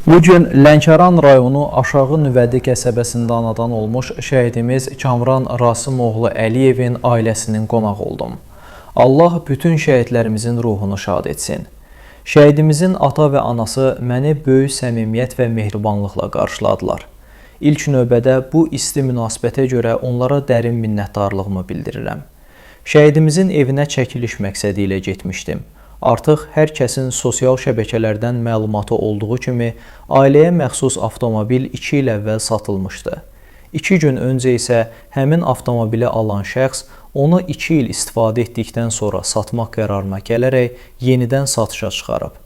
Bu gün Lənkəran rayonu Aşağı Nüvədi qəsəbəsində anadan olmuş şəhidimiz Kamran Rasımoğlu Əliyevin ailəsinin qonağı oldum. Allah bütün şəhidlərimizin ruhunu şad etsin. Şəhidimizin ata və anası məni böyük səmimiyyət və mehribanlıqla qarşıladılar. İlk növbədə bu isti münasibətə görə onlara dərin minnətdarlığımı bildirirəm. Şəhidimizin evinə çəkiliş məqsədi ilə getmişdim. Artıq hər kəsin sosial şəbəkələrdən məlumatı olduğu kimi, ailəyə məxsus avtomobil 2 il əvvəl satılmışdı. 2 gün öncə isə həmin avtomobili alan şəxs onu 2 il istifadə etdikdən sonra satmaq qərarına gələrək yenidən satışa çıxarıb.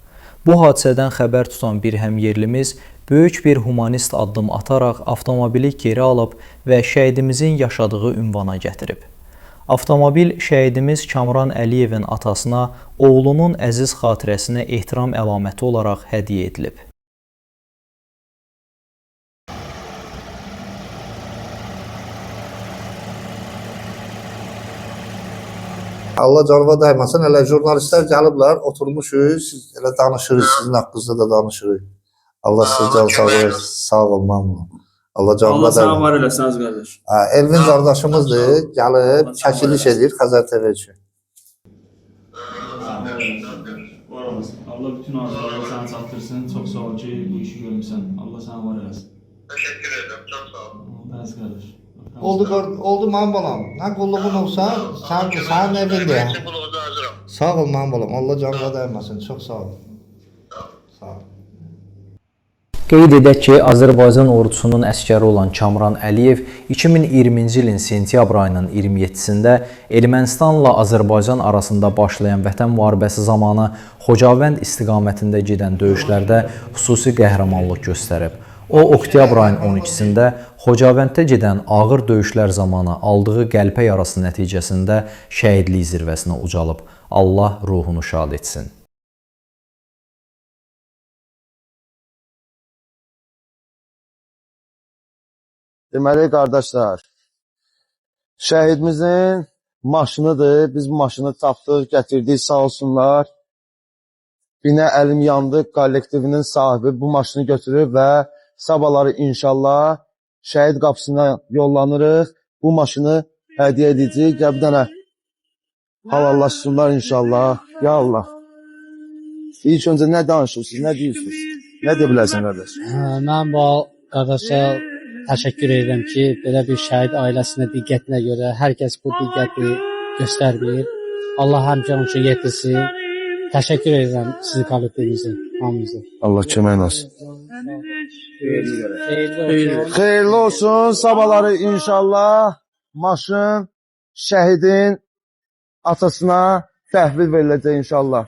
Bu hadisədən xəbər tutan bir həmyerlimiz böyük bir humanist addım ataraq avtomobili geri alıb və şəhidimizin yaşadığı ünvana gətirib. Avtomobil şəhidimiz Kamran Əliyevin atasına oğlunun əziz xatirəsinə ehtiram əlaməti olaraq hədiyyə edilib. Allah canıma dəyməsin. Elə jurnalistlər gəliblər, oturmuşuq, siz elə danışırıq, sizin haqqınızda da danışırıq. Allah sizə can sağlığı versin. Sağ olun, mamam. Allah canıma Allah sana dəyməsin. var eləsin az qardaş. Hə, Elvin qardaşımızdır, gəlib Allah canı çəkiliş var edir Xəzər TV üçün. Var olasın. Allah bütün arzularını sana çatdırsın. Çox sağ ol ki, bu işi görmüsən. Allah sana var eləsin. Teşekkür ederim. Çok sağ ol. Az qardaş. Oldu, oldu mənim balam. Nə qulluğun olsa, sən, sənin evindir. Ben için qulluğunuza hazırım. Sağ ol mənim balam. Allah canına dəyməsin. Çox sağ ol. Sağ ol. Qeyd edək ki, Azərbaycan ordusunun əsgəri olan Kamran Əliyev 2020-ci ilin sentyabr ayının 27-sində Ermənistanla Azərbaycan arasında başlayan vətən müharibəsi zamanı Xocavənd istiqamətində gedən döyüşlərdə xüsusi qəhrəmanlıq göstərib. O, oktyabr ayının 12-sində Xocavənddə gedən ağır döyüşlər zamanı aldığı qəlpə yarası nəticəsində şəhidlik zirvəsinə ucalıb. Allah ruhunu şad etsin. Deməli, qardaşlar, şəhidimizin maşınıdır. Biz bu maşını tapdıq, gətirdik, sağ olsunlar. Binə Əlim Yandı kollektivinin sahibi bu maşını götürüb və sabahları inşallah şəhid qapısına yollanırıq. Bu maşını hədiyyə edəcəyik. Gəl bir dənə halallaşsınlar inşallah. Ya Allah. İlk öncə nə danışırsınız, nə deyirsiniz? Nə deyə bilərsən qardaş? Mən bu qardaşa təşəkkür edirəm ki, belə bir şəhid ailəsinə diqqətinə görə hər kəs bu diqqəti göstərmir. Allah həmişə onun üçün yetirsin. Təşəkkür edirəm sizin kollektivinizə, hamınıza. Allah köməyin olsun. Xeyirli olsun. Xeyirli olsun. Sabahları inşallah maşın şəhidin atasına təhvil veriləcək inşallah.